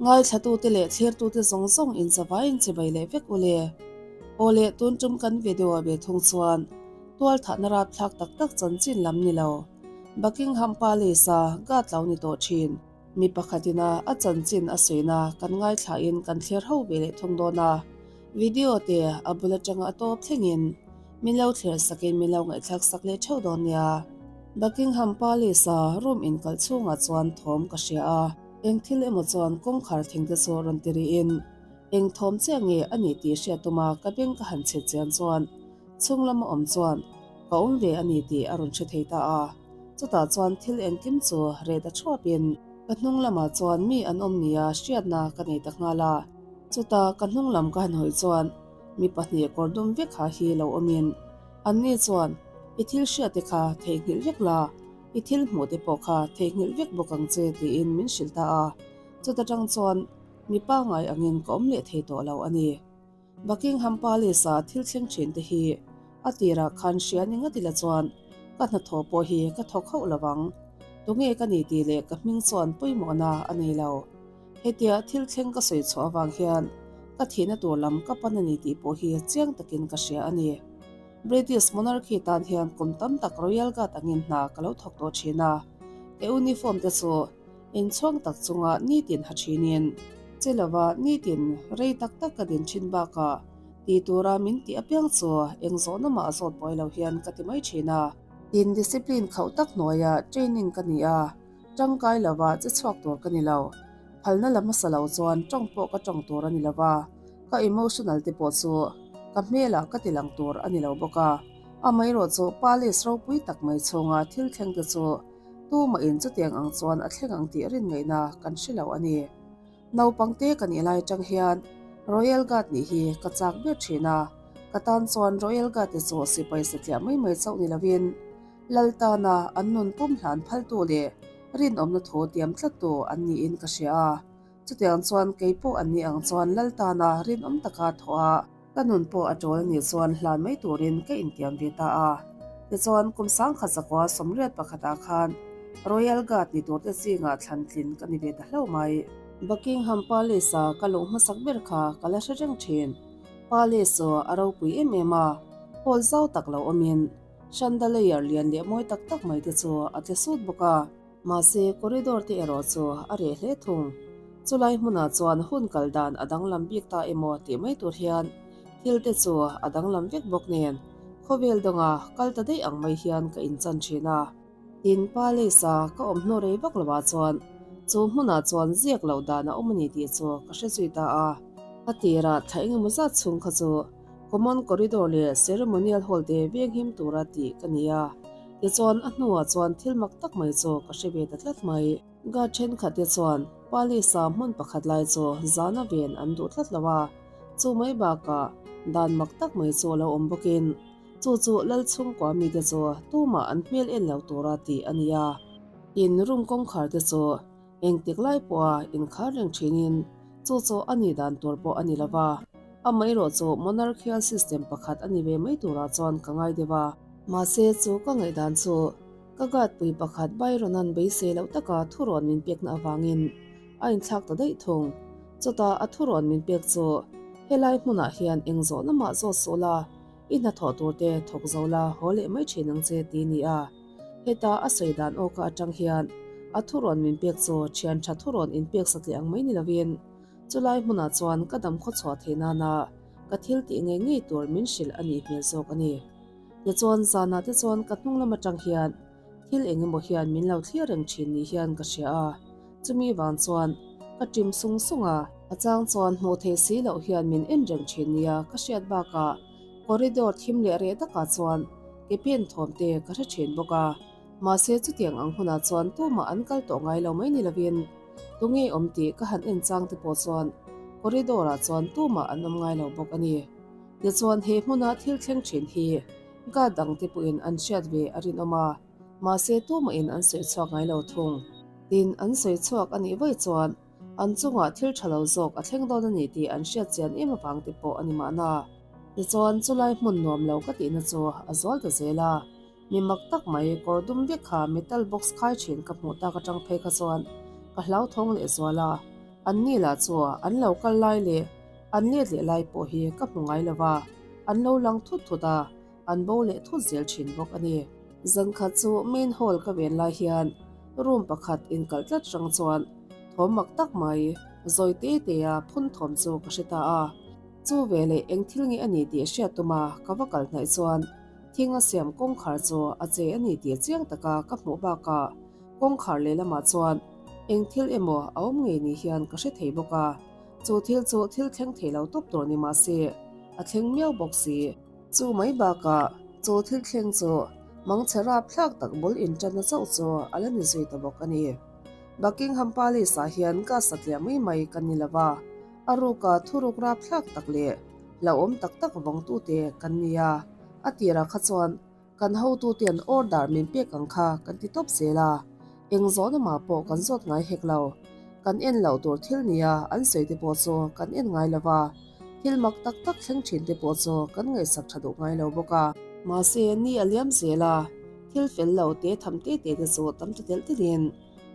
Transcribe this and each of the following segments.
Ngaithlatute leh thlirtute zawng zawng inzavaiin chibai leh vek u le. Aw le, tun tum kan video ah ve thung chuan tualthahna rapthlak tak tak chanchin lam ni lo. Buckingham Palace-a gat lo ni tawh thin. Mi pakhatina a chanchin a sawina kan ngaithlain kan thlir ho ve leh thung dawn a. Video te a bul atanga a tawp thlengin min lo thlir sakin min lo ngaihthlak sak leh theuh dawn nia. Buckingham Palace-a room inkalh chhungah chuan thawm ka hria a. Eng thil emaw chuan kawngkhar thing te chu rawn ti rihin eng thawm chiah nge a nih tih hriat tuma ka beng ka han chhet chian chuan chhung lama awm chuan ka awm ve a ni tih a rawn hre thei ta a. Chutah chuan thil engkim chu reh ta thuapin ka hnung lamah chuan mi an awm nia hriatna ka nei ta nghal a. Chutah ka hnung lam ka han hawi chuan mi pahnih kawr dum vek ha hi lo awmin anni chuan i thil hriat te kha theihnghilh vek la, I thil hmuh te pawh kha theihnghilh vek bawk ang che tiin min hrilh ta a, chuta tang chuan mi pangngai angin ka awm leh thei tawh lo a ni. Buckingham Palace-a thil thleng thin te hi a tirah khan hria ni ngat ila chuan ka hnathawh pawh hi ka thawk hauh lo vang. Tunge ka ni tih leh ka hming chuan pawimawhna a nei lo. Hetia thil thleng ka sawi chhuah avang hian ka thihna tur lam ka pan a ni tih pawh hi chiang takin ka hria a ni. British monarchy tan hian kum tam tak Royal Guard angin hna ka lo thawk tawh thin a, ka uniform te chu inchhuang tak chunga nitin ha thinin, che lova nitin rei tak tak ka din thin bakah ti tura min tih apiang chu eng zawhna mah a zawt buai lo hian ka ti mai thin a. Tin, discipline khauh tak hnuaia training ka ni a, tangkai lova che chhuak tur ka ni lo. Phalna la hmasa lo chuan tawng pawh ka tawng tur a ni lova. Ka emotional te pawh chu ka hmelah ka ti lang tur a ni lo bawk a, amaherawh chu palace ropui tak mai chhunga thil thleng te chu tumahin chutiang ang chuan a thleng ang tih rin ngaihna kan hre lo a ni. Naupang te ka nih lai atang hian Royal Guard nih hi ka chak ber thin a, ka tan chuan Royal Guard te chu sipai satliah mai mai chauh ni lovin Lal tana an nun pum hlan phaltu leh rinawmna thu tiam tlattu an niin ka hria a. Chutiang chuan kei pawh an ni ang chuan Lal tana rinawm taka thawh a, ka nun pawh a ṭawl a nih chuan hlan mai turin ka intiam ve ta a. Tichuan, kum sangkhat zakua sawmriat pakhatah khan Royal Guard ni turte zingah thlan tlin ka ni ve ta hlauh mai. Buckingham Palace-a ka luh hmasak ber kha ka la hre reng ṭhin. Palace chu a ropui em em a, hall zau tak lo awmin chandelier lian leh mawi tak tak mai te chu a tle sut bawk a. Mahse, corridor te erawh chu a reh hle thung. Chulai hmunah chuan hun kal dan a danglam bik ta emaw tih mai tur hian thil te chu a danglam vek bawk nen khawvel dawnga kal ta daih ang mai hian ka inchan thin a. Tin, Palace-a ka awm hnu rei vak lovah chuan chu hmunah chuan ziak loh dan a awm a ni tih chu ka hre zui ta a. A tirah thla engemaw zat chhung kha chu Common Corridor leh Ceremonial Hall te venghim tura tih ka ni a. Tichuan, a hnuah chuan thil mak tak mai chu ka hre ve ta tlat mai. Guard thenkhat te chuan Palace-a hmun pakhat lai chu zana ven an duh tlat lo a, chu mai bakah dan mak tak mai chu a lo awm bawkin chu chu Lal chhungkua mite chu tumah an hmel en lo tura tih a ni a. In room kawngkhar te chu Engtik lai pawha inkhar reng thinin chu chu a nih dan tur pawh a ni lo va, amaherawh chu monarchial system pakhat a ni ve mai turah chuan ka ngai deuh a. Mahse chu ka ngaihdan chu ka guard pui pakhat Byron-a'n beisei loh taka thurawn min pekna avangin a inthlak ta daih thung. Chutah a thurawn min pek chu helai hmunah hian eng zawhna mah zawt suh la, i hnathawh turte thawk zo la haw leh mai thin ang che ti ni a. Heta a sawi dan awka atang hian a thurawn min pek chu thian tha thurawn in pek satliah ang mai ni lovin chulai hmunah chuan ka dam khaw chhuah theih nana ka thil tih ngei ngei tur min hrilh a nih hmel zawk a ni. Tichuan zanah te chuan ka hnung lam atang hian thil eng emaw hian min lo thlir reng thin ni hian ka hria a, chumi vang chuan ka ṭim sung sung a. A chang chuan hmuh theih si loh hian min en reng thin nia ka hriat bakah corridor thim leh reh takah chuan Ke pen thawm te ka hre thin bawk a, mahse chutiang ang hunah chuan tumah an kal tawh ngai lo mai ni lovin tunge awm tih ka han en chang te pawh chuan corridor ah chuan tumah an awm ngai lo bawk a ni. Tichuan he hmuna thil thleng thin hi guard dang te pawhin an hriat ve a rinawm a, mahse tumahin an sawi chhuak ngai lo thung. Tin, an sawi chhuak a nih vawi chuan An chungah thil tha lo zawk a thleng dawn a ni tih an hriat chian em avang te pawh a ni mahna. Tichuan, chulai hmun nuam lo ka tihna chu a zual ta zel a. Mi mak tak mai kawr dum vek kha metal box khai thin ka hmuh tak atang phei kha chuan ka hlauthawng leh zual a. An ni lah chu an lo kal lai leh an let leh lai pawh hi ka hmu ngai lo va, an lo lang thut thut a, an bo leh thut zel thin bawk a ni. Zankhat chu main hall ka ven lai hian room pakhat inkalh tlat rang chuan thawm mak tak mai zawi te te a phun thawm chu ka hre ta a. Chu veleh eng thil nge a ni tih hriat tuma ka va kal hnaih chuan thing a siam kawngkhar chu a che a ni tih chiang taka ka hmuh bakah kawngkhar lehlamah chuan eng thil emaw a awm ngei ni hian ka hre thei bawk a. Chu thil chu thil thleng thei lo tawp tur ni mah se a thleng miau bawk si. Chu mai bakah chu thil thleng chu mangchhe rapthlak tak bul inṭanna chauh chu a la ni zui ta bawk a ni. Buckingham Palace-ah hian gas satliah mai mai kan ni lo va, a ruka thuruk rapthlak tak leh hlauhawm tak tak vawngtute kan ni a. A tirah kha chuan kan hotuten order min pek ang kha kan ti tawp zel a, eng zawhna mah pawh kan zawt ngai hek lo. Kan en loh tur thil nia an sawi te pawh chu kan en ngai lo va, thil mak tak tak thleng thin te pawh chu kan ngaihsak tha duh ngai lo bawk a. Mahse, ni a liam zel a, thil fel lo te tham te te te chu tam ta telh telhin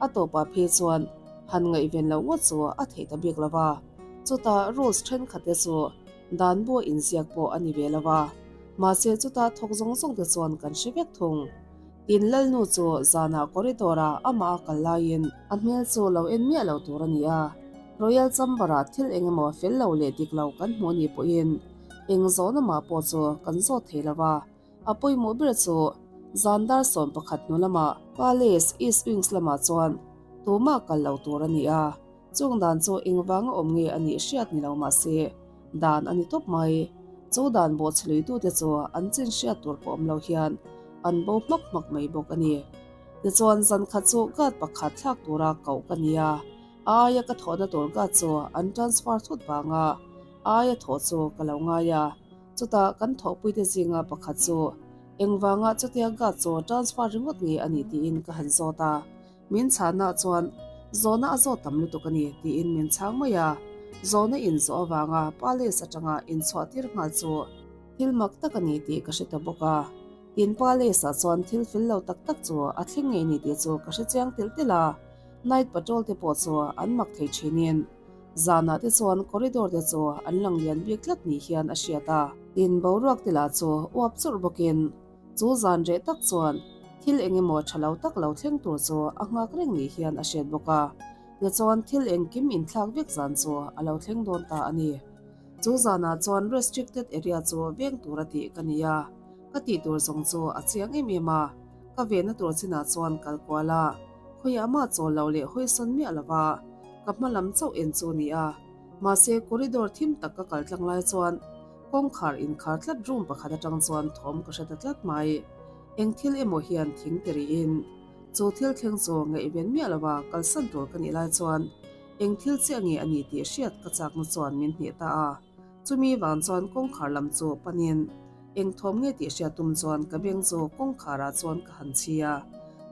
a tawpah phei chuan han ngaihven loh ngawt chu a theih ta bik lo va. Chutah rules thenkhat te chu dan buah inziak pawh a ni ve lo va, mahse chutah thawk zawng zawng te chuan kan hre vek thung. Tin Lalnu chu zanah corridor ah amah a kal laiin a hmel chu lo en miah lo tur a ni a, Royal Chamber ah thil eng emaw fel lo leh dik lo kan hmuh ni pawhin eng zawhna mah pawh chu kan zawt thei lo va, a pawimawh ber chu zan dar 11 hnu lamah Palace East Wings lamah chuan tumah kal lo tur a ni a, chung dan chu engvanga awm nge a nih hriat ni lo mah se dan a ni tawp mai. Chu dan bawhchhe luitute chu an chin hriat tur pawh awm lo hian an bo hmak hmak mai bawk a ni. Tichuan zan khat chu guard pakhat thlak tura koh ka ni a, a aia ka thawhna tur guard chu an transfer thut vanga a aia thawh chu ka lo ngai a. Chutah kan thawhpuite zinga pakhat chu engvanga chutia guard chu transfer ringawt nge a nih tiin ka han zawt a. Min chhanah chuan zawhna a zawt tam lutuk a ni tiin min chhang mai a, zawhna inzawh avanga palace atanga inchhuah tir nghal chu thil mak tak a ni tih ka hre ta bawk a. Tin palace ah chuan thil fel lo tak tak chu a thleng ngei ni tih chu ka hre chiang telh telh a, night patrol te pawh chu an mak thei thinin zanah te chuan corridor te chu an lang lian bik tlat ni hian a hriat a. Tin boruak te lah chu uap churh bawkin Chu zan reh tak chuan thil eng emaw tha lo tak lo thleng tur chu a nghak reng ni hian a hriat bawk a, tichuan thil engkim inthlak vek zan chu a lo thleng dawn ta a ni. Chu zanah chuan restricted area chu veng tura tih ka ni a, ka tih tur zawng chu a chiang em em a, ka venna tur chinah chuan kal kual a, khawiah mah chawl lo leh hawisawn miah lova ka hma lam chauh en chu ni a, mahse corridor thim tak ka kal tlang lai chuan Kawngkhar inkhar tlat room pakhat atang chuan thawm ka hre ta tlat mai. Eng thil emaw hian thing ti rihin chu thil thleng chu ngaihven miah lova kalsan tur ka nih lai chuan eng thil chiah nge a ni tih hriat ka chakna chuan min hneh ta a. Chumi vang chuan kawngkhar lam chu panin eng thawm nge tih hriat tum chuan ka beng chu kawngkharah chuan ka han chhi a.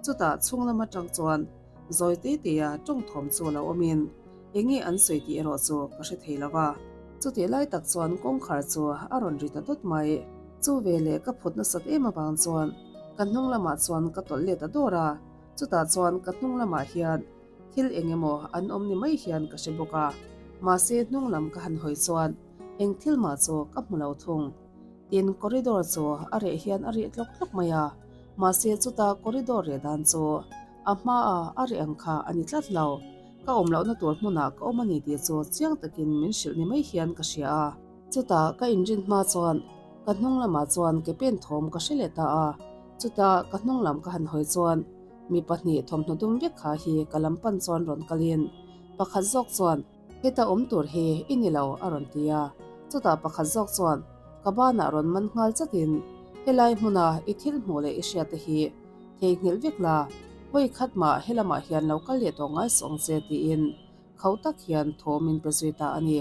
Chutah chhung lam atang chuan zawi te te a tawng thawm chu lo awmin Eng nge an sawi tih erawh chu ka hre thei lo va. Chutih lai tak chuan kawngkhar chu a rawn ri ta dawt mai. Chu veleh ka phut nasat em avang chuan ka hnung lamah chuan ka tawlh let a dawr a, chutah chuan ka hnung lamah hian thil eng emaw an awm ni mai hian ka hre bawk a, mahse hnung lam ka han hawi chuan eng thil mah chu ka hmu lo thung. Tin, corridor chu a reh hian a reh tlawk tlawk mai a, mahse chuta corridor reh dan chu a hmaa a reh ang kha a ni tlat lo. Ka awm lohna tur hmunah ka awm a ni tih chu chiang takin min hrilh ni mai hian ka hria a. Chutah ka inrin hma chuan ka hnung lamah chuan ke pen thawm ka hre leh ta a. Chutah ka hnung lam ka han hawi chuan mi pahnih thawmhnaw dum vek kha hi ka lam pan chuan rawn kalin pakhat zawk chuan heta awm tur hi i ni lo a rawn ti a. Chutah pakhat zawk chuan ka banah rawn man nghal chatin helai hmuna i thil hmuh leh i hriat te hi Theihnghilh vek la, hawi khat mah helamah hian lo kal leh tawh ngai suh ang che tiin khauh tak hian thaw min pe zui ta a ni.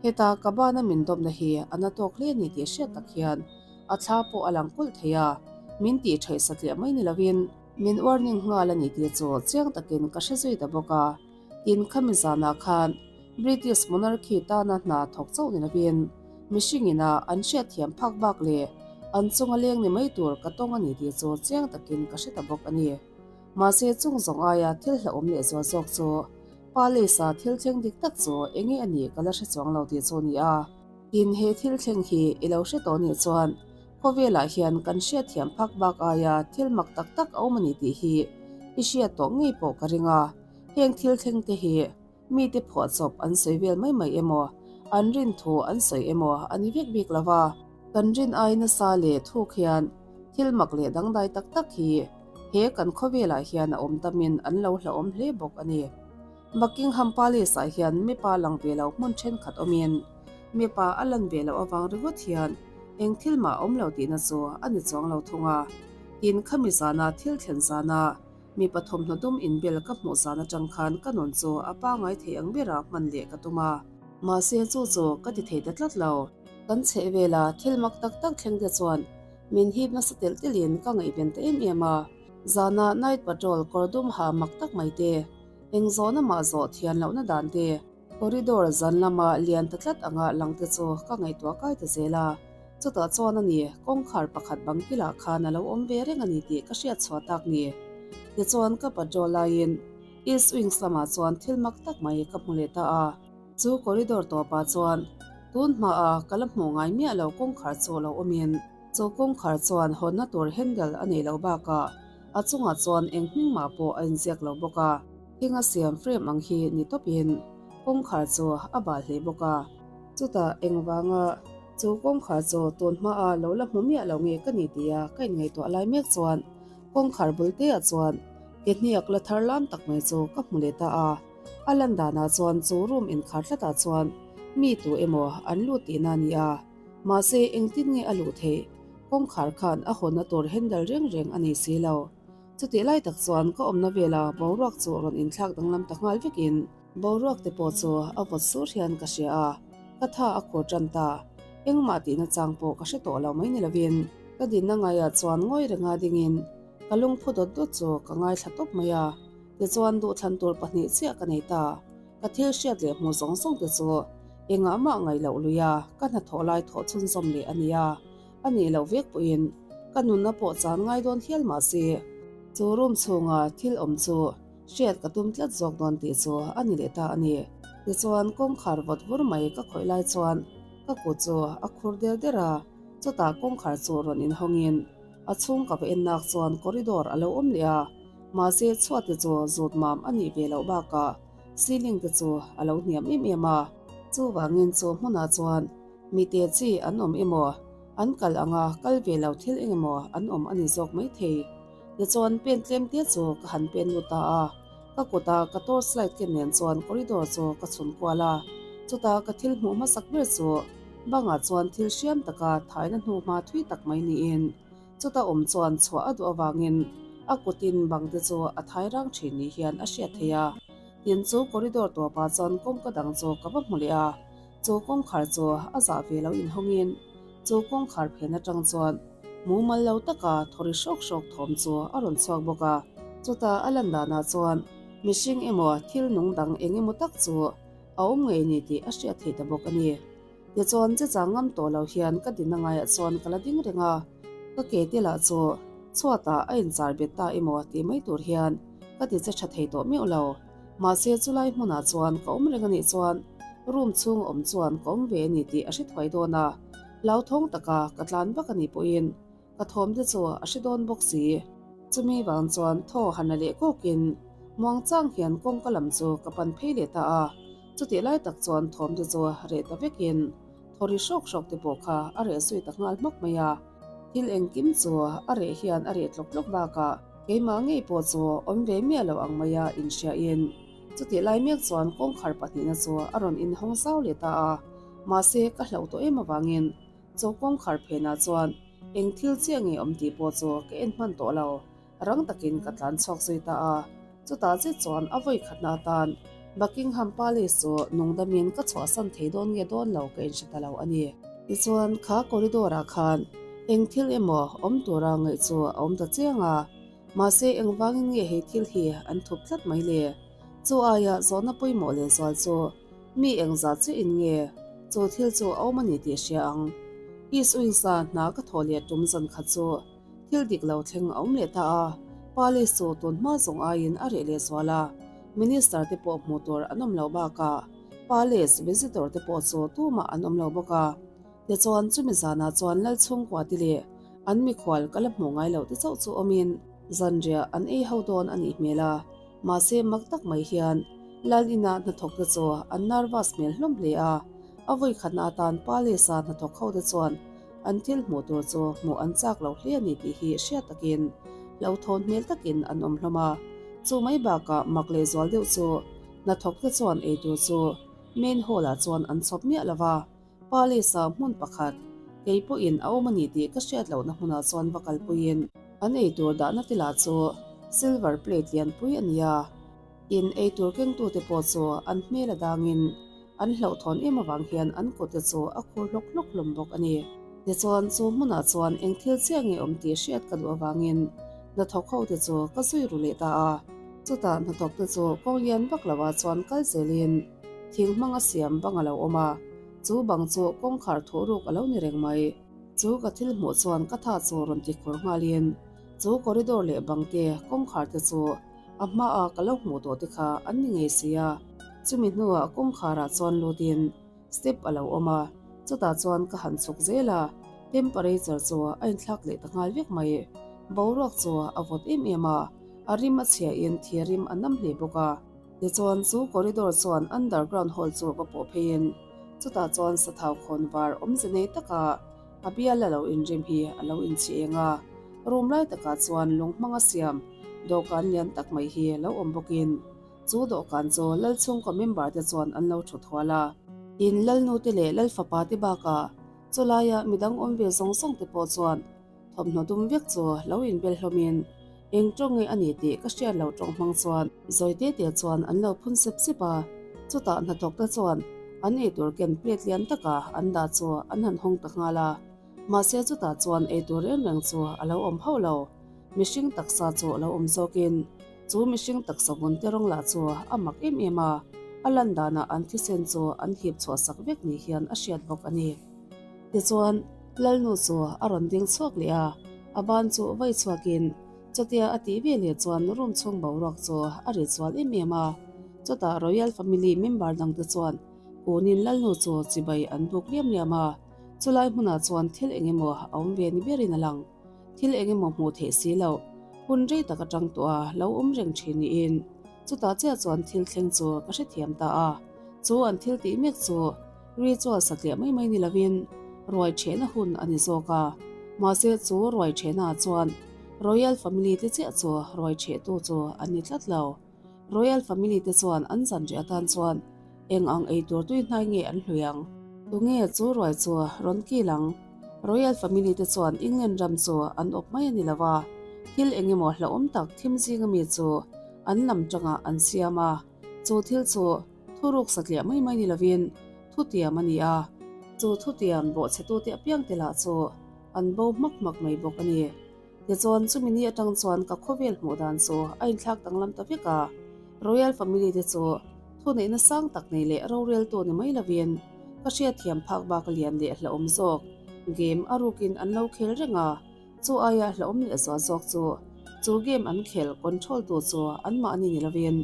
Heta ka bana min dawpna hi a na tawk hle ni tih hriat tak hian a thla pawh a lang kulh thei a, min tih theih satliah mai ni lovin min warning nghal a ni tih chu chiang takin ka hre zui ta bawk a. Tin, khami zanah khan British monarchy tana hna thawk chauh ni lovin mihring ina an hriatthiam phak bak leh an chunga leng ni mai tur ka tawng a ni tih chu chiang takin ka hre ta bawk a ni. Mahse, chung zawng aia thil hlauhawm leh zual zawk chu. Palace-a thil thleng dik tak chu enge a nih ka la hre chuang lo tih chu a ni a. Tin, he thil thleng hi i lo hre tawh nih chuan khawvelah hian kan hriatthiam phak bak aia thil mak tak tak a awm a ni tih hi i hriat tawh ngei pawh ka ring a. Heng thil thleng te hi mite phuahchawp an sawi vel mai mai emaw, an rin thu an sawi emaw a ni vek bik lo va. Kan rin ai nasa leh thuk hian thil mak leh dangdai tak tak hi he kan khawvelah hian a awm tamin an lo hlauhawm hle bawk a ni. Buckingham Palace-ah hian mipa lang ve lo hmun thenkhat awmin mipa a lan ve loh avang ringawt hian eng thil mah a awm lo tihna chu a ni chuang lo thung a. Tin, khami zana thil thlen zana mipa thawmhnaw dum inbel ka hmuh zan atang khan ka nun chu a pangai thei ang bera hman leh ka tum a. Mahse, chu chu ka ti thei ta tlat lo. Kan chhehvela thil mak tak tak thleng te chuan min hip nasa telh telhin ka ngaihven ta em em a. Zana night patrol kawr dum ha mak tak mai te, eng zawhna mah zawh thian lohna dan te, corridor zan lama lian ta tlat anga lang te chu ka ngaihtuah kai ta zel a. Chutah chuan a ni, kawngkhar pakhat bang kilah khan a lo awm ve reng a ni tih ka hriat chhuah tak ni. Tichuan ka patrol laiin East Wings lamah chuan thil mak tak mai ka hmu leh ta a. Chu corridor tawpah chuan tun hmaah ka la hmuh ngai miah lo kawngkhar chu lo awmin, chu kawngkhar chuan hawnna tur handle a nei loh bakah a chungah chuan eng hming mah pawh a inziak lo bawk a. Thing a siam frame ang hi ni tawpin kawngkhar chu a bal hle bawk a. Chutah engvanga chu kawngkhar chu tun hmaah lo la hmu miah lo nge ka ni tia ka inngaihtuah lai mek chuan kawngkhar bul teah chuan ke hniak la thar lam tak mai chu ka hmu leh ta a. A lan danah chuan chu room inkhar tlatah chuan mi tu emaw an lut tihna a ni a, mahse engtin nge a luh theih? Kawngkhar khan a hawnna tur handle reng reng a nei si lo. Chutih lai tak chuan ka awmna vela boruak chu rawn inthlak danglam ta nghal vekin boruak te pawh chu a vawt sur hian ka hria a, ka tha a khur tan ta. Engmah tihna chang pawh ka hre tawh lo mai ni lovin ka dinna ngaiah chuan ngawi renga dingin ka lungphu dawt dawt chu ka ngaithla tawp mai a. Tichuan duhthlan tur pahnih chiah ka nei ta. Ka thil hriat leh hmuh zawng zawng te chu engah mah ngaih loh lui a, ka hnathawh lai thawh chhunzawm leh a ni a. A nih loh vek pawhin ka nunna pawh chan ngai dawn hial mah se, chu room chhunga thil awm chu hriat ka tum tlat zawk dawn tih chu a ni leh ta a ni. Tichuan kawngkhar vawt vur mai ka khawih lai chuan ka kut chu a khur der der a, chutah kawngkhar chu rawn inhawngin a chhung ka va en nak chuan corridor a lo awm leh a. Mahse chhuat te chu zut mam a nih ve loh bakah ceiling te chu a lo hniam em em a. Chuvangin chu hmunah chuan mite chi an awm emaw, an kal anga kal ve lo thil eng emaw an awm a ni zawk maithei. Tichuan pen tlem te chu ka han pen lut ta a, ka kuta ka torch light ken nen chuan corridor chu ka chhun kual a. Chutah ka thil hmuh hmasak ber chu bangah chuan thil hriam taka thaina hnuhma thui tak mai niin, Chuta awm chuan chhuah a duh avangin a kutin bang te chu a thai rang thin ni hian a hriat theih a. Tin chu corridor tawpah chuan kawngka dang chu ka va hmu leh a, chu kawngkhar chu a zah ve lo inhawngin chu kawngkhar phen atang chuan mumal lo taka thawri hrawk hrawk thawm chu a rawn chhuak bawk a. Chuta a lan danah chuan mihring emaw thil nung dang eng emaw tak chu a awm ngei ni tih a hriat theih ta bawk a ni. Tichuan che chang ngam tawh lo hian ka dinna ngaiah chuan ka la ding reng a, ka ke te lah chu chhuatah a inchar bet ta emaw tih mai tur hian ka ti che tha thei tawh meuh lo. Mahse chulai hmunah chuan ka awm reng anih chuan room chhung a awm chuan ka awm ve a ni tih a hre thuai dawn a, hlauthawng taka ka tlan vak anih pawhin Ka thawm te chu a hre dawn bawk si. Chumi vang chuan thaw han la leh kawkin muangchang hian kawngka lam chu ka pan phei leh ta a. Chutih lai tak chuan thawm te chu reh ta vekin thaw ri hrawk hrawk te pawh kha a reh zui ta nghal hmak mai a. Thil engkim chu a reh hian a reh tlawk tlawk bakah keimah ngei pawh chu awm ve miah lo ang maia inhriain chutih lai mek chuan kawngkhar pahnihna chu a rawn inhawng zau leh ta a. Mahse ka hlauh tawh em avangin Chaw kawngkhar phenah chuan eng thil chiah nge awm tih pawh chu ka en hman tawh lo, rang takin ka tlan chhuak zui ta a. Chutah zet chuan a vawi khatna atan Buckingham Palace chu nungdamin ka chhuahsan thei dawn nge dawn lo ka inhre ta lo a ni. Tichuan kha corridor ah khan eng thil emaw awm tura ngaih chu a awm ta chiang a, mahse engvangin nge hei thil hi an thup tlat mai le? Chu aia zawhna pawimawh lehzual chu Mi engzah chiah in nge chu thil chu a awm a ni tih hria ang. East Wings-a hna ka thawh leh tum zan khat chu thil dik lo thleng a awm leh ta a, Palace chu tun hma zawng aiin a reh leh zual a. Minister te pawh hmuh tur an awm loh bakah Palace visitor te pawh chu tumah an awm lo bawk a. Tichuan chumi zanah chuan Lal chhungkua te leh an mikhual ka la hmuh ngai loh te chauh chu awmin zanriah an ei ho dawn a nih hmel a. Mahse mak tak mai hian Lal ina hnathawk te chu an nervous hmel hlawm hle a. A vawikhatna atan Palace-a hnathawk ho te chuan An thil hmuh tur chu hmuh an chak lo hle a ni tih hi hriat takin hlauhthawn hmel takin an awm hlawm a. Chu mai bakah mak leh zual deuh chu hnathawk te chuan ei tur chu main hall ah chuan an chhawp miah lo va, Palace ah hmun pakhat kei pawhin a awm a ni tih ka hriat lohna hmunah chuan va kalpuiin an ei tur dahna te lah chu silver plate lianpui a ni a, in ei tur kengtute pawh chu an hmel a dangin An hlauhthawn em avang hian an kut te chu a khur hlawk hlawk hlawm bawk a ni. Tichuan, chu hmunah chuan eng thil chiah nge awm tih hriat ka duh avangin hnathawk ho te chu ka zui ru leh ta a. Chutah hnathawk te chu kawng lian vak lovah chuan kal zelin thing hmanga siam bang a lo awm a, chu bang chu kawngkhar thuh ruk a lo ni reng mai. Chu ka thil hmuh chuan ka tha chu rawn ti khur nghalin chu corridor leh bang te kawngkhar te chu A hmaah ka lo hmuh tawh te kha an ni ngei si a, chumi hnuah kawngkharah chuan lutin step a lo awm a, chutah chuan ka han chhuk zel a, temperature chu a inthlak leh ta nghal vek mai. Boruak chu a vawt em em a, a rim a chhiahin thir rim a nam hle bawk a. Tichuan chu corridor chuan underground hall chu va pawh pheiin chutah chuan sathau khawn var awmze nei taka a bial a lo inrim hi a lo inchhi eng a, room lai takah chuan lung hmanga siam dawhkan lian tak mai hi lo awm bawkin chu dawhkan chu lal chhungkaw member te chuan an lo thut hual a. In lalnu te leh lal fapa te bakah chulaia midang awm ve zawng zawng te pawh chuan thawmhnaw dum vek chu lo inbel hlawmin eng tawng nge a ni tih ka hriat lo tawng hmang chuan zawi te te chuan an lo phun sep sep a, chutah hnathawk te chuan an eitur ken plate lian taka an dah chu an han hawng ta nghal a, mahse chutah chuan eitur reng reng chu a lo awm hauh lo. Mihring taksa chu a lo awm zawkin chu mihring taksa vun te rawng lah chu a mak em em a, a lan danah an thisen chu an hip chhuah sak vek ni hian a hriat bawk a ni. Tichuan, Lalnu chu a rawn ding chhuak leh a, a ban chu vai chhuakin chutia a tih ve leh chuan room chhung boruak chu a ri chual em em a. Chutah Royal Family member dangte chuan kunin Lalnu chu chibai an buk liam liam a, chulai hmunah chuan thil eng emaw a awm ve ni berin a lang. Thil eng emaw hmuh theih si loh, hun rei tak atang tawh a lo awm reng thin niin chutah chiah chuan thil thleng chu ka hrethiam ta a. Chu an thil tih mek chu ritual satliah mai mai ni lovin ruai thehna hun a ni zawk a. Mahse chu ruai thehna ah chuan Royal Family te chiah chu ruai thehtu chu an ni tlat lo. Royal Family te chuan an zanriah atan chuan eng ang ei tur tui hnai nge an hlui ang? Tunge chu ruai chu rawn kil ang? Royal Family te chuan England ram chu an awp mai a ni lo a, thil eng emaw hlauhawm tak thim zinga mi chu an lam tangah an siam a, chu thil chu thuruk satliah mai mai ni lovin thutiam a ni a, chu thutiam bawhchhetute apiang te lah chu an bo hmak hmak mai bawk a ni. Tichuan, chumi ni atang chuan ka khawvel hmuh dan chu a inthlak danglam ta vek a. Royal Family te chu thuneihna sang tak nei leh roreltu ni mai lovin ka hriatthiam phak bak lian leh hlauhawm zawk game a rukin an lo khel reng a, chu aia hlauhawm leh zual zawk chu chu game an khel control tu chu anmahni ni lovin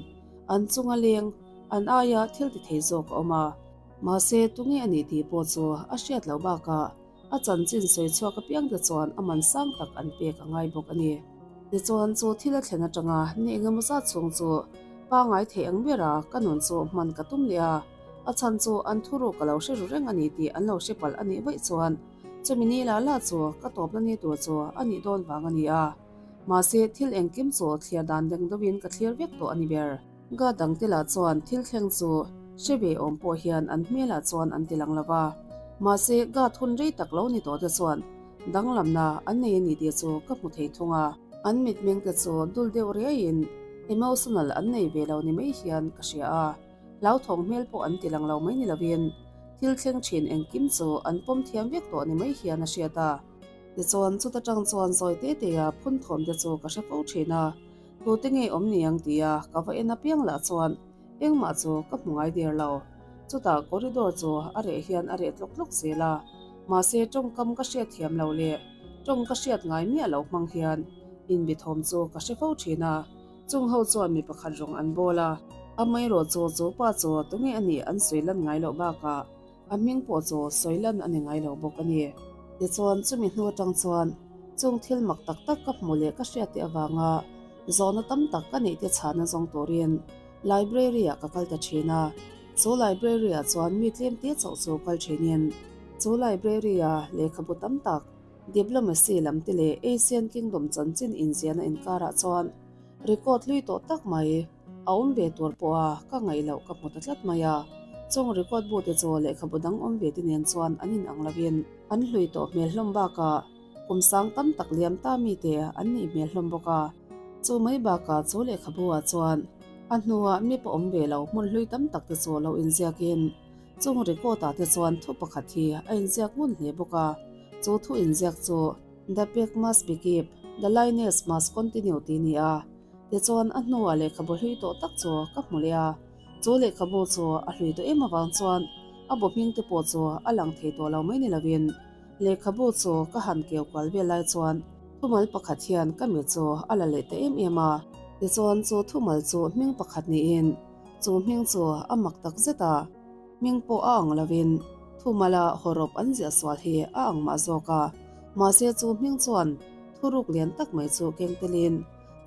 an chunga leng an aia thil ti thei zawk a awm a. Mahse, tunge a nih tih pawh chu a hriat loh bakah A chanchin sawi chhuak apiang te chuan a man sang tak an pek a ngai bawk a ni. Tichuan chu thil a thlen atanga ni engemaw zat chhung chu pangai theih ang bera ka nun chu hman ka tum leh a, a chhan chu an thuruk ka lo hre ru reng a ni tih an lo hre palh a nih vaih chuan chumi ni lah lah chu ka tawpna ni tur chu a nih dawn vang a ni a. Mahse thil engkim chu thlir dan deng deuhin ka thlir vek tawh a ni ber. Ga dangte lah chuan thil thleng chu hre ve awm pawh hian an hmelah chuan an ti lang lo va. Mahse, ga thun rei tak lo ni tawh te chuan danglamna an nei a ni tih chu ka hmu thei thung a. An mitmeng te chu dul deuh riaiin emotional an nei ve lo ni mai hian ka hria a. Hlauthawng hmel pawh an ti lang lo mai ni lovin thil thleng thin engkim chu an pawm thiam vek tawh ni mai hian a hriat a. Tichuan, chuta tang chuan zawi te te-a phun thawm te chu ka hre fo thin a. Tute nge awm ni ang tia ka va en apiang lah chuan engmah chu ka hmu ngai der lo. Chutah corridor chu a reh hian a reh tlawk tlawk zel a, mahse tawngkam ka hriat thiam lo leh tawng ka hriat ngai miah lo hmang hian inbithawm chu ka hre fo thin a, chung ho chuan mi pakhat rawng an bawl a. Amaherawhchu chu pa chu tunge a nih an sawi lan ngai loh bakah a hming pawh chu sawi lan a ni ngai lo bawk a ni. Tichuan chumi hnu atang chuan chung thil mak tak tak ka hmuh leh ka hriat te avanga zawhna tam tak ka neih te chhahna zawng turin Library ah ka kal ta thin a, chu library ah chuan mi tlem te chauh chu kal thinin chu library a lehkhabu tam tak Diplomacy lam te leh Asian Kingdom chanchin inziahna inkarah chuan record hlui tawh tak mai a awm ve tur pawha ka ngaih loh ka hmu ta tlat mai a. Chung record bu te chu lehkhabu dang awm ve te nen chuan an inang lovin an hlui tawh hmel hlawm bakah kum sang tam tak liam ta mi te an nih hmel hlawm bawk a. Chu mai bakah chu lehkhabu ah chuan a hnuah mi pawh awm ve lo hmun hlui tam tak te chu lo inziakin Chung record ah te chuan thu pakhat hi a inziak ngun hle bawk a, chu thu inziak chu The pack must be kept, the lineage must continue tih a ni a. Tichuan a hnuah lehkhabu hlui tawh tak chu ka hmu leh a, chu lehkhabu chu a hlui tawh em avang chuan a bu hming te pawh chu a lang thei tawh lo mai ni lovin lehkhabu chu ka han keu kual vel lai chuan thumal pakhat hian ka mit chu a la leh ta em em a. Tichuan chu thumal chu hming pakhat niin Chu hming chu a mak tak zet a, hming pawh a ang lovin thumala hawrawp an ziah sual hi a ang mah zawk a, mahse chu hming chuan thuruk lian tak mai chu keng telin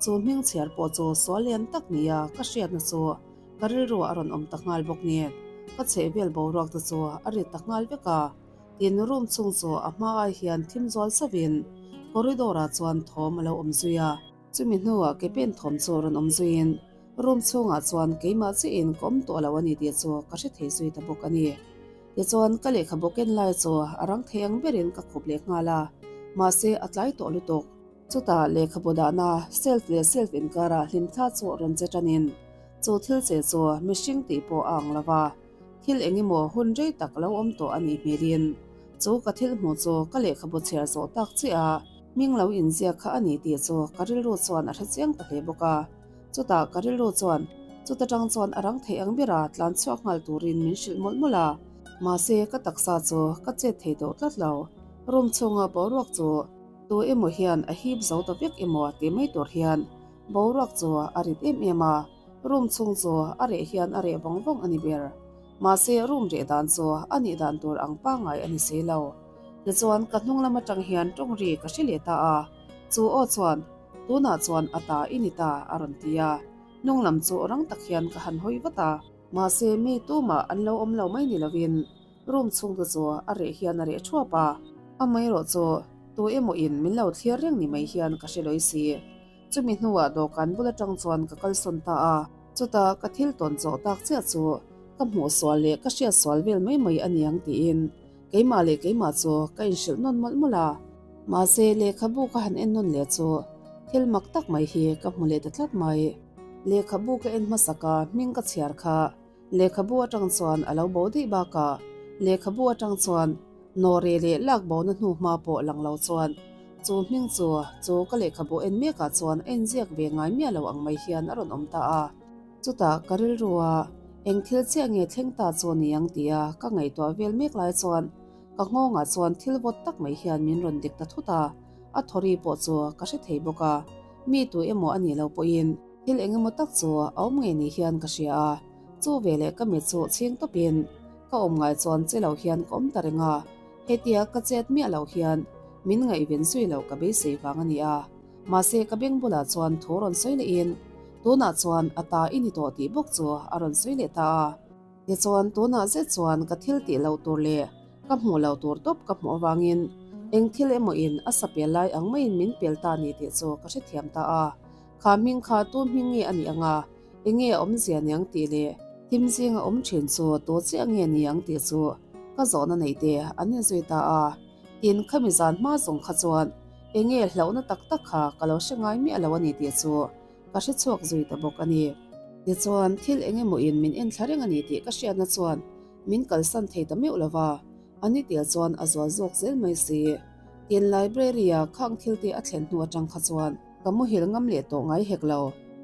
chu hming chhiar pawh chu sual lian tak nia ka hriatna chu ka rilruah a rawn awm ta nghal bawk ni. Ka chhehvel boruak te chu a rit ta nghal vek a, tin room chhung chu a hma ai hian thim zual sauhin corridor ah chuan thawm a lo awm zui a. Chumi hnuah ke pen thawm chu rawn awm zuiin room chhungah chuan keimah chiahin ka awm tawh lo a ni tih chu ka hre thei zui ta bawk a ni. Tichuan ka lehkhabu ken lai chu a rang thei ang berin ka khup leh nghal a, mahse a tlai tawh lutuk. Chutah lehkhabu dahna shelf leh shelf inkarah hlimthla chu rawn che tanin chu thil che chu mihring tih pawh a ang lo va, thil eng emaw hun rei tak lo awm tawh a nih hmelin chu ka thil hmuh chu ka lehkhabu chhiar zawh tak chiah a, Hming lo inziak kha a ni tih chu ka rilru chuan a hre chiang ta hle bawk a. Chutah ka rilru chuan chuta tang chuan a rang thei ang bera tlan chhuak nghal turin min hrilh mawlh mawlh a. Mahse ka taksa chu ka chet thei tawh tlat lo. Room chhunga boruak chu tu emaw hian a hip zo ta vek emaw tih mai tur hian boruak chu a rit em em a. Room chhung chu a reh hian a reh vawng vawng a ni ber. Mahse room reh dan chu a nih dan tur ang pangngai a ni si lo. Tichuan ka hnung lam atang hian tawng ri ka hre leh ta a, chu aw chuan, Tunah chuan a ta i ni ta a rawn ti a. Hnung lam chu rang tak hian ka han hawi vat a. Mahse mi tumah an lo awm lo mai ni lovin room chhung te chu a reh hian a reh thuap a. Amaherawh chu tu emaw in min lo thlir reng ni mai hian ka hre lawi si. Chumi hnuah dawhkan bul atang chuan ka kalsawn ta a, chutah ka thil tawn chawh tak chiah chu ka hmuh sual leh ka hriat sual vel mai mai a niang tiin keimah leh keimah chu ka inhrilh nawn mawlh mawlh a. Mahse lehkhabu ka han en nawn leh chu thil mak tak mai hi ka hmu leh ta tlat mai. Lehkhabu ka en hmasak a, hming ka chhiar kha Lehkhabu atang chuan a lo bo daih bakah lehkhabu atang chuan nawre leh lak bona hnu hma pawh lang lo chuan chu hming chu chu ka lehkhabu en mekah chuan a inziak ve ngai miah lo ang mai hian a rawn awm ta a. Chutah ka rilru a, eng thil chiah nge thleng ta chu ni ang tia ka ngaihtuah vel mek lai chuan ka nghawngah chuan thil vawt tak mai hian min rawn dik ta thut a, a thawri pawh chu ka hre thei bawk a, mi tu emaw a nih loh pawhin Thil eng emaw tak chu a awm ngei ni hian ka hria a, chu veleh ka mit chu chhing tawpin ka awm ngai chuan che lo hian ka awm ta reng a, hetia ka chet miah loh hian min ngaihven zui loh ka beisei vang a ni a, mahse ka beng bulah chuan thu rawn sawi lehin tunah chuan a ta i ni tawh tih bawk chu a rawn sawi leh ta a. Tichuan tunah zet chuan ka thil tih loh tur leh ka hmuh loh tur tawp ka hmuh avangin eng thil emaw in a sa pel lai ang maiin min pel ta ni tih chu ka hrethiam ta a. Kha hming kha tu hming nge a nih anga, enge a awmzia niang tih leh thim zinga awm thin chu tu chiah nge niang tih chu ka zawhna neih te an inzui ta a. Tin, khami zan hma zawng kha chuan enge hlauhna tak tak kha ka lo hre ngai miah lo a ni tih chu ka hre chhuak zui ta bawk a ni. Tichuan, thil eng emaw in min enthla reng a ni tih ka hriatna chuan min kalsan thei ta meuh lo va, A ni tel chuan a zual zawk zel mai si. Tin library-a khang thil te a thlen hnu atang kha chuan ka muhil ngam leh tawh ngai hek lo.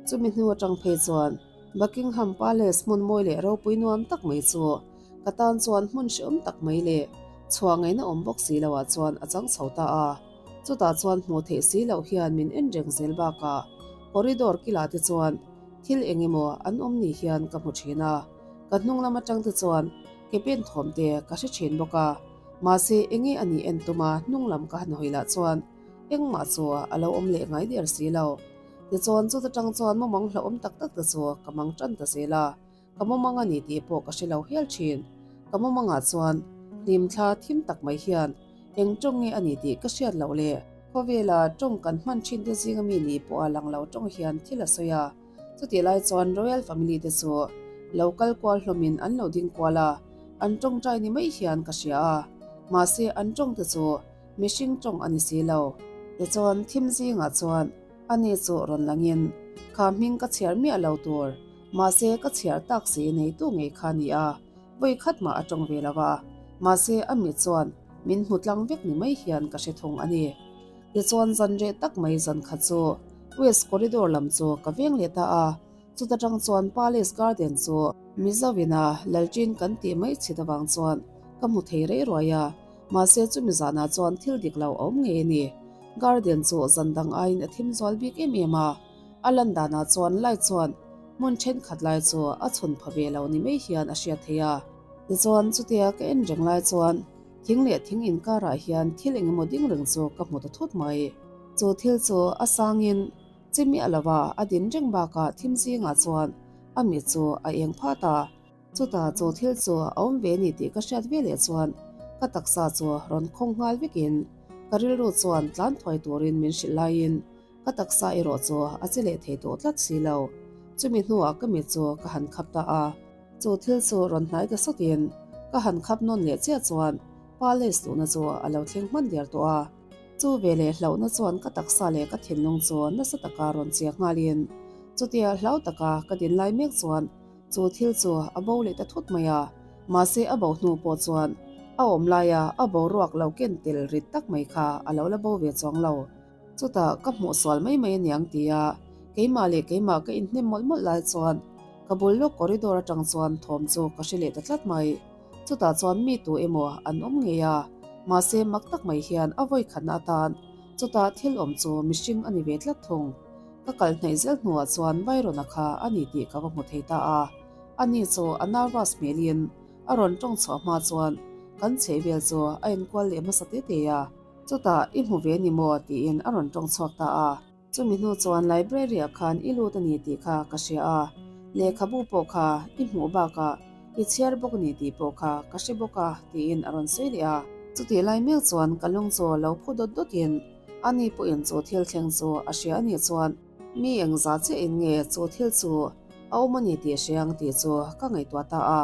Chumi hnu atang phei chuan Buckingham Palace hmun mawi leh ropui nuam tak mai chu ka tan chuan hmun hreawm tak mai leh chhuah ngaihna awm bawk si loah chuan a chang chho ta a. Chutah chuan hmuh theih si loh hian min en reng zel bakah corridor kilah te chuan. thil eng emaw an awm ni hian ka hmu thin a, ka hnung lam atang te chuan ke pen thawm te ka hre thin bawk a, mahse enge a nih en tuma hnung lam ka han hawi lah chuan engmah chu a lo awm leh ngai der si lo. Tichuan chuta tang chuan mumang hlauhawm tak tak te chu ka mang tan ta zel a, ka mumang a ni tih pawh ka hre lo hial thin. Ka mumangah chuan hlimthla thim tak mai hian eng tawng nge a ni tih ka hriat loh le. Khawvela tawng kan hman thin te zinga mi ni pawh a lang lo tawng hian thil a sawi a, chutih lai chuan Royal Family te chu lo kal kual hlawmin an lo ding kual a, an tawngtai ni mai hian ka hria a, mahse an tawng te chu mihring tawng a ni si lo. Tichuan thim zingah chuan ani chu rawn langin kha hming ka chhiar miah lo tur, mahse ka chhiar tak si neitu ngei kha a ni a, Vawi khat mah a tawng ve lo a, mahse a mit chuan min hmu tlang vek ni mai hian ka hre thung a ni. Tichuan zan reh tak mai zan khat chu West Corridor lam chu ka veng leh ta a, chuta tang chuan Palace Garden chu Mizovina Lalchin kan tih mai chhit avang chuan ka hmu thei rei ruai a, mahse chumi zanah chuan thil dik lo a awm ngei a ni. Garden chu zan dang aiin a thim zual bik em em a, A lan danah chuan light chuan hmun thenkhat lai chu a chhun pha ve lo ni mai hian a hriat theih a. Tichuan chutia ka en reng lai chuan thing leh thing inkarah hian thil eng emaw ding reng chu ka hmu ta thut mai. Chu thil chu a sangin chi miah lova a din reng bakah thim zingah chuan a mit chu a eng phat a. Chutah chu thil chu a awm ve ni tih ka hriat ve leh chuan ka taksa chu rawn khawng nghal vekin ka rilru chuan tlan thuai turin min hrilh laiin Ka taksa erawh chu a che leh thei tawh tlat si lo. Chumi hnuah ka mit chu ka han khap ta a. Chu thil chu rawn hnai ta sawtin ka han khap nawn leh chiah chuan Palace duhna chu a lo thleng hman der tawh a. Chu veleh hlauhna chuan ka taksa leh ka thinlung chu nasa taka rawn chiah nghalin chutia hlau taka ka din lai mek chuan chu thil chu a bo leh ta thut mai a. Mahse a bo hnu pawh chuan a awm laia a boruak lo ken tel rit tak mai kha a lo la bo ve chuang lo. Chutah ka hmuh sual mai mai aniang tia keimah leh keimah ka inhnem mawlh mawlh lai chuan ka bul lawk corridor atang chuan thawm chu ka hre leh ta tlat mai. Chutah chuan mi tu emaw an awm ngei a, mahse mak tak mai hian a vawi khatna atan chutah thil awm chu mihring a ni ve tlat thung. Ka kal hnaih zel hnuah chuan Byron-a kha a ni tih ka va hmu thei ta a, ani chu a nervous hmelin a rawn tawng chhuah hma chuan kan chhehvel chu a enkual leh hmasa te te a. Chutah i hmu ve ni maw? tiin a rawn tawng chhuak ta a. Chumi hnu chuan library-ah khan i lut a ni tih kha ka hria a, lehkhabu pawh kha i hmuh bakah i chhiar bawk a ni tih pawh kha ka hre bawk a, tiin a rawn sawi leh a. Chutih lai mek chuan ka lung chu lo phu dawt dawtin ani pawhin chu thil thleng chu a hria a nih chuan mi engzah chiahin nge chu thil chu a awm a ni tih hria ang tih chu ka ngaihtuah ta a.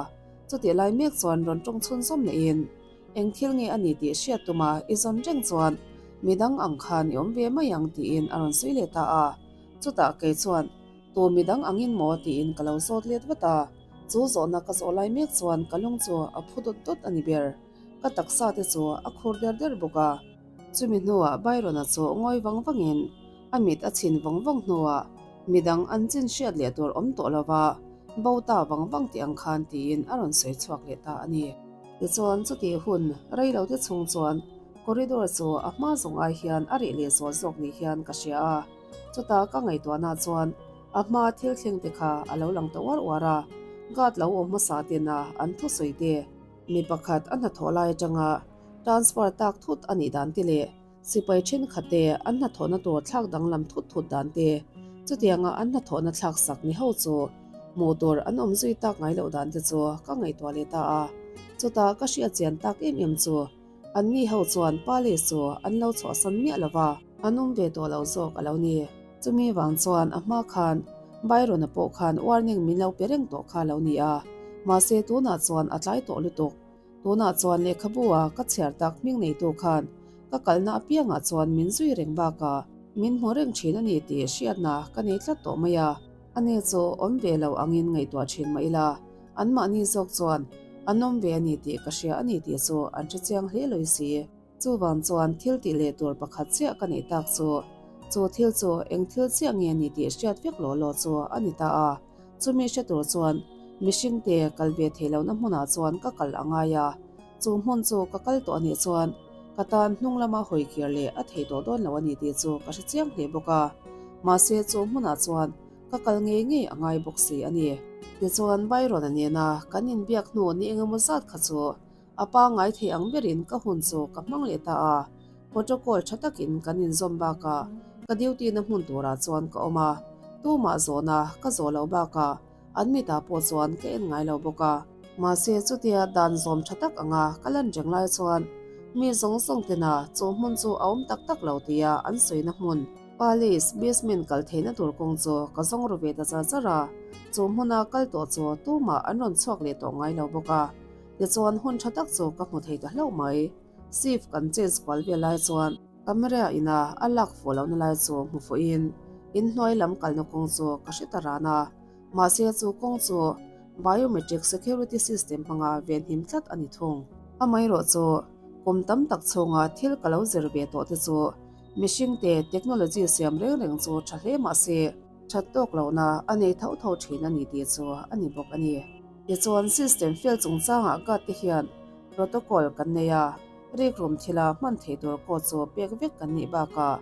Chutih lai mek chuan rawn tawng chhunzawm lehin Eng thil nge a ni tih hriat tuma i zawn reng chuan midang ang khan i awm ve mai ang tiin a rawn sawi leh ta a. Chutah kei chuan, Tu midang angin maw? tiin ka lo zawt let vat a. Chu zawhna ka zawh lai mek chuan ka lung chu a phu dawt dawt a ni ber. Ka taksa te chu a khur der der bawk a. Chumi hnuah Byron-a chu ngawi vang vangin a mit a chhin vawng vawng hnuah midang an chin hriat leh tur awm tawh lova bo ta vang vang tih ang khan tiin a rawn sawi chhuak leh ta a ni. Tichuan chutih hun rei lo te chhung chuan corridor chu a hma zawng ai hian a reh leh zual zawk ni hian ka hria a, chutah ka ngaihtuahna chuan a hma thil thleng te kha a lo lang ta uar uar a, guard lo awm hmasa tena an thusawi te, mi pakhat a hnathawh lai atanga transfer tak thut a nih dan te leh Sipai thenkhatte an hnathawhna tur thlak danglam thut thut dan te, chutianga an hnathawhna thlak sak ni ho chu hmuh tur an awm zui tak ngai loh dan te chu ka ngaihtuah leh ta a. Chutah ka hriat chian tak em em chu anni ho chuan Palace chu an lo chhuahsan miah lo va, an awm ve tawh lo zawk a lo ni. Chumi vang chuan a hma khan Byron-a pawh khan warning min lo pe reng tawh kha lo ni a, mahse tunah chuan a tlai tawh lutuk. Tunah chuan lehkhabu a ka chhiar tak hming neitu khan ka kalna apiangah chuan min zui reng bakah min hmu reng thin a ni tih hriatna ka nei tlat tawh mai a. Ani chu awm ve lo angin ngaihtuah thin mah ila, anmahni zawk chuan an awm ve a ni tih ka hria a ni tih chu an hre chiang hle lawi si. Chuvang chuan thil tih leh tur pakhat chiah ka neih tak chu, chu thil chu eng thil chiah nge ni tih hriat vek law law chu a ni ta a. Chumi hre tur chuan mihringte kal ve thei lohna hmunah chuan ka kal a ngai a, chu hmun chu ka kal tawh a nih chuan ka tan hnung lama hawi kir leh a thei tawh dawn lo a ni tih chu ka hre chiang hle bawk a. Mahse chu hmunah chuan. ka kal ngei ngei a ngai bawk si a ni. Tichuan Byron-a nena kan inbiak hnu ni engemaw zat kha chu a pangngai thei ang berin ka hun chu ka hmang leh ta a, protocol tha takin kan inzawm bakah ka duty na hmun turah chuan ka awm a, tumah zawhna ka zawh loh bakah An mitah pawh chuan ka en ngai lo bawk a. Mahse chutia dan zawm tha tak anga ka lan reng lai chuan mi zawng zawng tena chu hmun chu a awm tak tak lo tia an sawina hmun Palace basement kal theihna tur kawng chu ka zawng ru ve ta char char a. Chu hmuna kal tawh chu tumah an rawn chhuak leh tawh ngai lo bawk a. Tichuan hun tha tak chu ka hmu thei ta hlauh mai. Shift kan change kual vel lai chuan camera ina a lak fuh lohna lai chu hmu fuhin inhnuai lam kalna kawng chu ka hre ta ran a. Mahse chu kawng chu biometric security system hmanga venhim tlat a ni thung. Amaherawh chu kum tam tak chhunga thil ka lo zir ve tawh te chu mihringte technology siam reng reng chu tha hle mahse that tawk lohna a nei tho tho thin a ni tih chu a ni bawk a ni. Tichuan system fail chungchangah guard te hian Protocol kan nei a, rikrum thila hman thei tur code chu pek vek kan nih bakah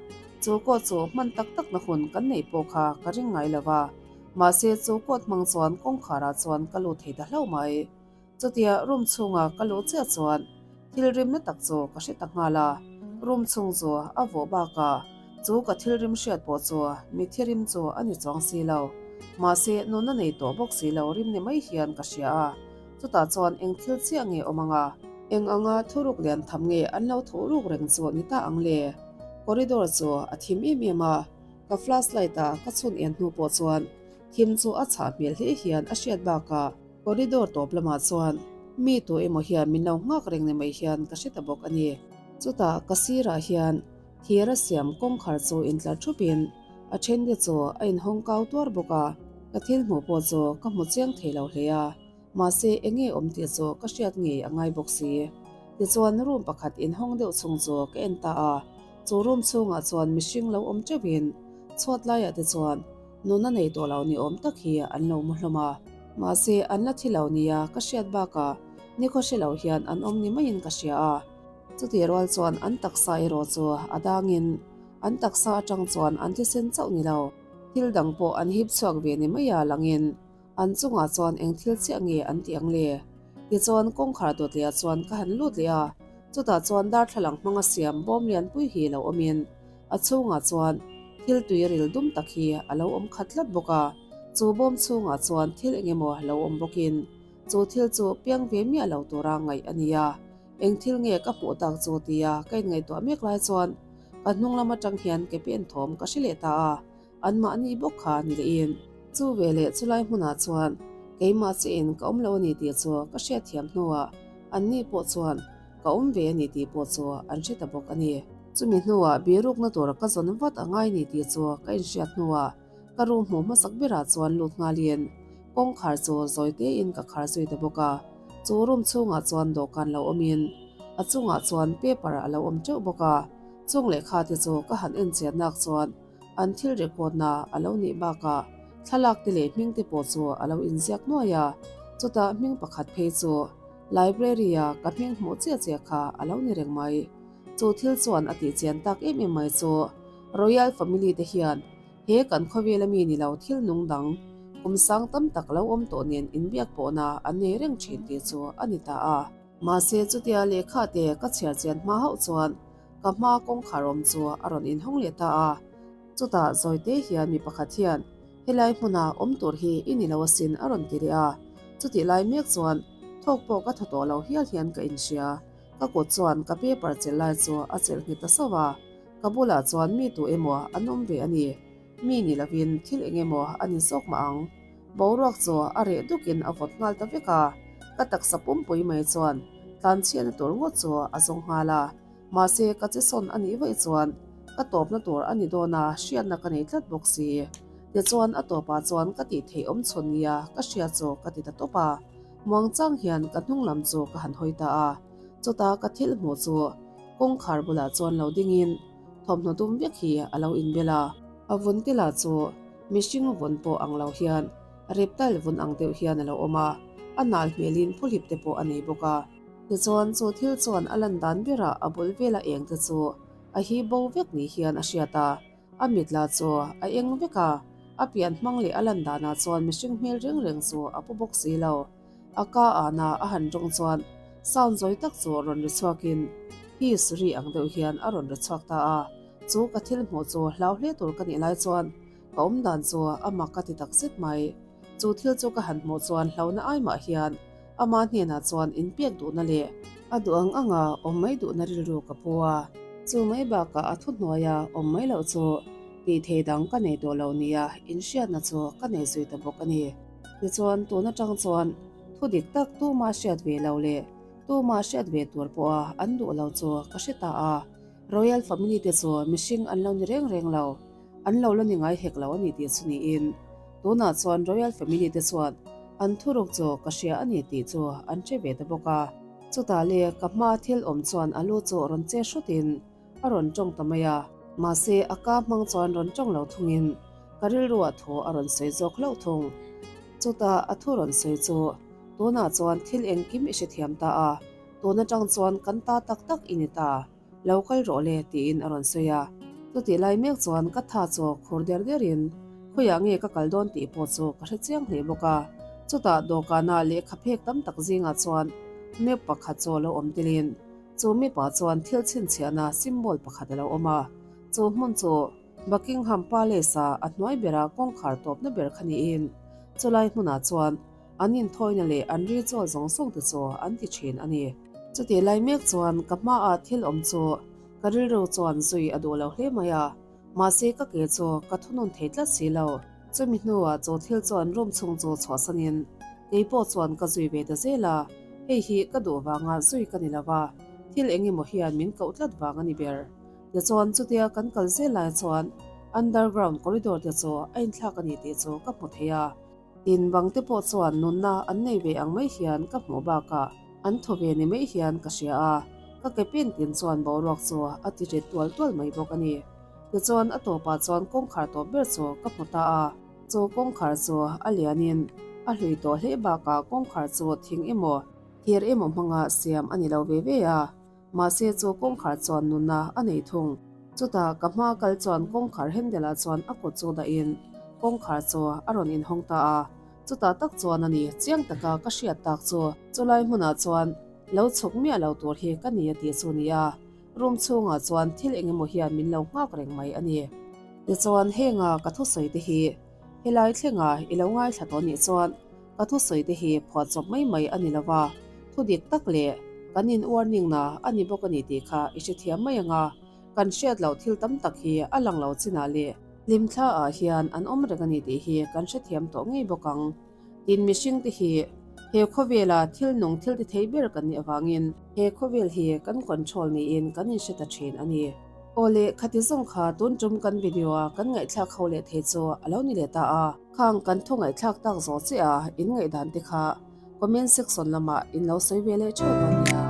chu code chu hman tak takna hun kan neih pawh kha ka ring ngai lo va, mahse chu code hmang chuan kawngkharah chuan ka lut thei ta hlauh mai. Chutia room chhunga ka luh chiah chuan thil rimna tak chu ka hre ta nghal a, room chhung chu a vawh bakah chu ka thil rim hriat pawh chu mitthi rim chu a ni chuang si lo, mahse nunna nei tawh bawk si lo rim ni mai hian ka hria a. Chutah chuan eng thil chiah nge awm anga? Eng anga thuruk lian tham nge an lo thuh ruk reng chu ni ta ang le? Corridor chu a thim em em a, ka flashlight a ka chhun en hnu pawh chuan thim chu a chhah hmel hle hian a hriat bakah corridor tawp lamah chuan mi tu emaw hian min lo nghak reng ni mai hian ka hre ta bawk a ni. Chutah ka sirah hian thir a siam kawngkhar chu intlar thupin a then te chu a inhawng kau tuar bawk a, ka thil hmuh pawh chu ka hmu chiang thei lo hle a, mahse eng nge awm tih chu ka hriat ngei a ngai bawk si. Tichuan room pakhat inhawng deuh chhung chu ka en ta a, chu room chhungah chuan mihring lo awm teuhin chhuat laiah te chuan nuna nei tawh lo ni awm tak hi an lo mu hlawm a, mahse an la thi lo nia ka hriat bakah nikhaw hre lo hian an awm ni maiin ka hria a. Chutih rual chuan an taksa erawh chu a dangin an taksa atang chuan an thisen chauh ni lo, thil dang pawh an hip chhuak ve ni mai a langin an chungah chuan eng thil chiah nge an tih ang le? Tichuan kawngkhar dawt leh ah chuan ka han lut leh a, chutah chuan darthlalang hmanga siam bawm lianpui hi lo awmin a chhungah chuan thil tui ril dum tak hi a lo awm khat tlat bawk a, chu bawm chhungah chuan thil eng emaw lo awm bawkin chu thil chu piang ve miah lo tura ngaih a ni a. Eng thil nge ka hmuh tak chu tia ka inngaihtuah mek lai chuan ka hnung lam atang hian ke pen thawm ka hre leh ta a, anmahni bawk kha ni lehin. Chu ve leh chulai hmunah chuan keimah chiahin ka awm lo a ni tih chu ka hriatthiam hnuah anni pawh chuan ka awm ve a ni tih pawh chu an hre ta bawk a ni. Chumi hnuah birukna tur ka zawn vat a ngai ni tih chu ka inhriat hnuah Ka room hmuh hmasak berah chuan lut nghalin kawngkhar chu zawi tein ka khar zui ta bawk a, chu room chhungah chuan dawhkan lo awmin a chungah chuan paper a lo awm teuh bawk a, chung lehkha te chu ka han en chian nak chuan an thil record na a lo nih bakah thlalak te leh hming te pawh chu a lo inziak nuai a, chutah hming pakhat phei chu library a ka hming hmuh chiah chiah kha a lo ni reng mai. Chu thil chuan a tih chian tak em em mai chu Royal family te hian He kan khawvela mi ni lo thil nung dang kum sang tam tak lo awm tawh nen inbiak pawhna an nei reng thin tih chu a ni ta a. Mahse chutia lehkha te ka chhiar chian hma hauh chuan ka hma kawngkhar awm chu a rawn inhawng leh ta a. Chutah zawite hian mi pakhat hian helai hmuna awm tur hi i ni lo asin a rawn ti leh a. Chutih lai mek chuan thawk pawh ka thaw tawh lo hial hian ka inhria. Ka kut chuan ka paper chelh lai chu a chelh nghet ta sauh a. Ka bulah chuan mi tu emaw an awm ve a ni. Mi ni lovin thil eng emaw a ni zawk mah ang. Boruak chu a reh dukin a vawt nghal ta vek a, ka taksa pumpui mai chuan tlanchhiatna tur ngawt chu a zawng nghal a. Mahse ka che sawn a nih vaih chuan ka tawpna tur a ni dawn a, hriatna ka nei tlat bawk si. Tichuan a tawpah chuan ka tih theih awm chhawn nia ka hria chu ka ti ta tawp a. Muangchang hian ka hnung lam chu ka han hawi ta a, chutah ka thil hmuh chu Kawngkhar bulah chuan lo dingin thawmhnaw dum vek hi a lo inbel a. A vun te lah chu mihring vun pawh ang lo hian reptile vun ang deuh hian a lo awm a, a nal hmelin phuhlip te pawh a nei bawk a. Tichuan chu thil chuan a lan dan berah a bul vela eng te chu a hi bo vek ni hian a hriat a, a mit lah chu a eng vek a. A pian hmang leh a lan danah chuan mihring hmel reng reng chu a pu bawk si lo. A ka ana a han tawng chuan sound zawi tak chu rawn ri chhuakin his ri ang deuh hian a rawn ri chhuak ta a. Chu ka thil hmuh chu hlau hle tur ka nih lai chuan ka awm dan chu a mak ka ti tak zet mai. Chu thil chu ka han hmuh chuan hlauhna ai mah hian ama hnenah chuan inpek duhna leh a duh ang anga awm mai duhna rilru ka pu a. Chu mai bakah a thuhnuaia awm mai loh chu tih thei dang ka nei tawh lo nia inhriatna chu ka nei zui ta bawk a ni. Tichuan tun atang chuan thu dik tak tuma hriat ve lo leh tuma hriat ve tur pawha an duh lo chu ka hre ta a. Royal family te chu mihring an lo ni reng reng lo, an lo la ni ngai hek lo a ni tih chu niin tunah chuan Royal family te chuan an thuruk chu ka hria a ni tih chu an hre ve ta bawk a. Chutah le ka hma thil awm chuan a lu chu rawn che hrutin a rawn tawng ta mai a. Mahse a ka hmang chuan rawn tawng lo thungin ka rilruah thu a rawn sawi zawk hlauh thung. Chutah a thu rawn sawi chu tunah chuan thil engkim i hrethiam ta a, tun atang chuan kan ta tak tak i ni ta, lo kal rawh le tiin a rawn sawi a. Chutih lai mek chuan ka tha chu khur der derin khawiah nge ka kal dawn tih pawh chu ka hre chiang hle bawk a. Chutah dawhkana lehkha phek tam tak zingah chuan map pakhat chu a lo awm telin Chu mipa chuan thil chhinchhiahna symbol pakhat a lo awm a, chu hmun chu Buckingham Palace-a a hnuai bera kawngkhar tawpna ber kha niin chulai hmunah chuan an inthawina leh an ritual zawng zawng te chu an ti thin a ni. Chutih lai mek chuan ka hmaah thil awm chu ka rilru chuan zui a duh lo hle mai a, mahse ka ke chu ka thunun thei tlat si lo. Chumi hnuah chu thil chuan room chhung chu chhuahsanin kei pawh chuan ka zui ve ta zel a, hei hi ka duh vanga zui ka ni lo va, thil eng emaw hian min koh tlat vang a ni ber. Tichuan chutia kan kal zel lai chuan underground corridor te chu a inthlak a ni tih chu ka hmu thei a, tin bang te pawh chuan nunna an nei ve ang mai hian ka hmuh bakah an thaw ve ni mai hian ka hria a, ka ke pen tin chuan boruak chu a ti rit tual tual mai bawk a ni. Tichuan a tawpah chuan kawngkhar tawp ber chu ka hmu ta a, chu kawngkhar chu a lianin a hlui tawh hle bakah kawngkhar chu thing emaw thir emaw hmanga siam a ni lo ve ve a, mahse chu kawngkhar chuan nunna a nei thung. Chutah ka hma kal chuan kawngkhar handle ah chuan a kut chu dahin kawngkhar chu a rawn inhawng ta a, chutah tak chuan a ni chiang taka ka hriat tak chu chulai hmunah chuan lo chhuk miah lo tur hi ka ni a tih chu nia. Room chhungah chuan thil eng emaw hian min lo nghak reng mai a ni. Tichuan henga ka thusawi te hi helai thlenga i lo ngaithla tawh nih chuan ka thusawi te hi phuahchawp mai mai a ni lova, thu dik tak leh kan in warning na a ni bawk a ni tih kha i hrethiam mai ang a, kan hriat loh thil tam tak hi a lang lo chinah leh hlimthla ah hian an awm reng a ni tih hi kan hrethiam tawh ngei bawk ang. Tin mihring te hi he khawvela thil nung thil ti thei ber kan nih avangin he khawvel hi kan control niin kan inhre ta thin a ni. Awle khati zawng kha tun tum kan video a kan ngaihthlak ho leh thei chu a lo ni leh ta a. Khang kan thu ngaihthlak tak zawh chiah a in ngaihdan te kha comment section lamah in lo sawi ve leh theuh dawn nia.